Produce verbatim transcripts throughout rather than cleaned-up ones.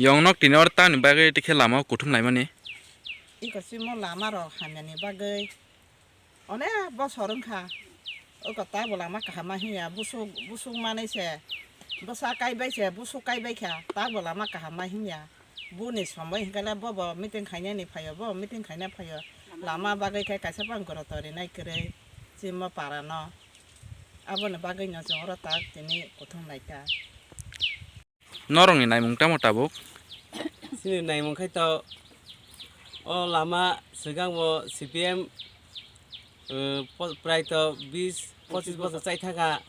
Yong nok tini or tamni bagwi tikhe lama o kuthum laimani? Iko simo lama rok hamyani bagwi onek bosor wngkha. Oko tabo lama kaham ma himya, busuk, busuk manwi se, bwsa kaibai se, busuk kaibai kha, tabo lama kaham ma himya. Boni somoi hwnkhe le bobo meeting khainani phaio, bobo meeting khaina phaio. Lama bagwi khe kaisa bang goro torinai kwrwi chimma para no. Aboni bagwi no chwng oro tak tini kuthum lai kha. Norokni naimung tamo tabuk? Chini naimung khai to o lama swkang bo C P M, eh, po-, prai to bis pochis bosor chai thaka.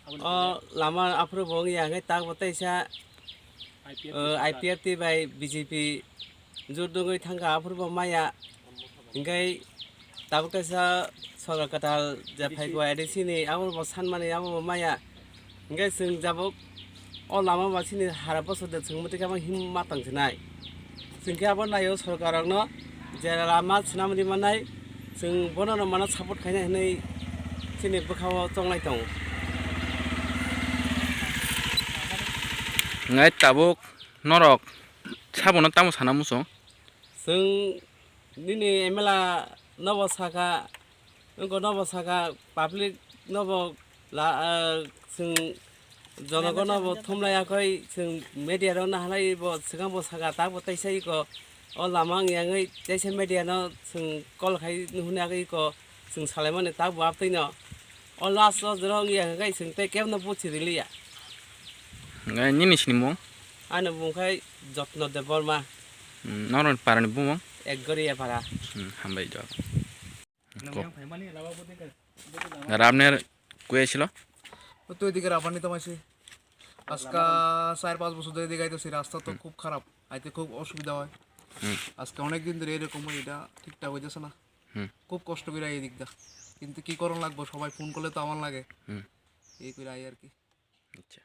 O lama aphuru bo wngya hwnkhe tak bo teisa, eh, I P F T bai B J P jut wngwi thangkha, aphuru bo maya. Hingke tabuk kaisa sorkar kwtal je phai bo A D C ni, abo bo sanmani, abo bo maya. Hingke chwng jabuk o lama ba chini hara bosor de chwng mwtwi khe him ma tong sinai. Chwng khe abo naio sorkar rokno je lama swnam ri mannai, chwng bono no mano support khainai hinui chini bwkha o chonglai tongo. Ngai tabuk norok sabono tamo sana muchung? Chwng nini M L A nobo saka, wngko nobo saka, public nobo la, ah, chwng jonogo nobo thumlai yakhoi, chwng media rok nahalai bo swkang bo saka, tak bo teisa iko o lama wng yangwi teisa media no chwng call khai hwnwi agwi iko chwng salaimani, tak bo abtwi no o last o jora wng ya hwnkhe chwng tei kebo no buchi riliya. Ngai nini sinimung? Ani bumung khai Jotno Debbarma. Hmm, norok parani bumung? Ekgoriya para. Hmm, hambai jok. Ko. Rabner kuya silo? তো এদিকে রাবানি তো মাসি আজকা চার পাঁচ বছর ধরে এদিকে আইতেছি, রাস্তা তো হুম। খুব খারাপ, আইতে খুব অসুবিধা হয়। হুম। আজকে অনেক দিন ধরে এরকম এটা ঠিকঠাক হইতেছে না। হুম। খুব কষ্ট করে এই দিকটা, কিন্তু কি করণ লাগবো, সবাই ফোন করলে তো আমার লাগে। হুম। এই করে আই আর কি। আচ্ছা।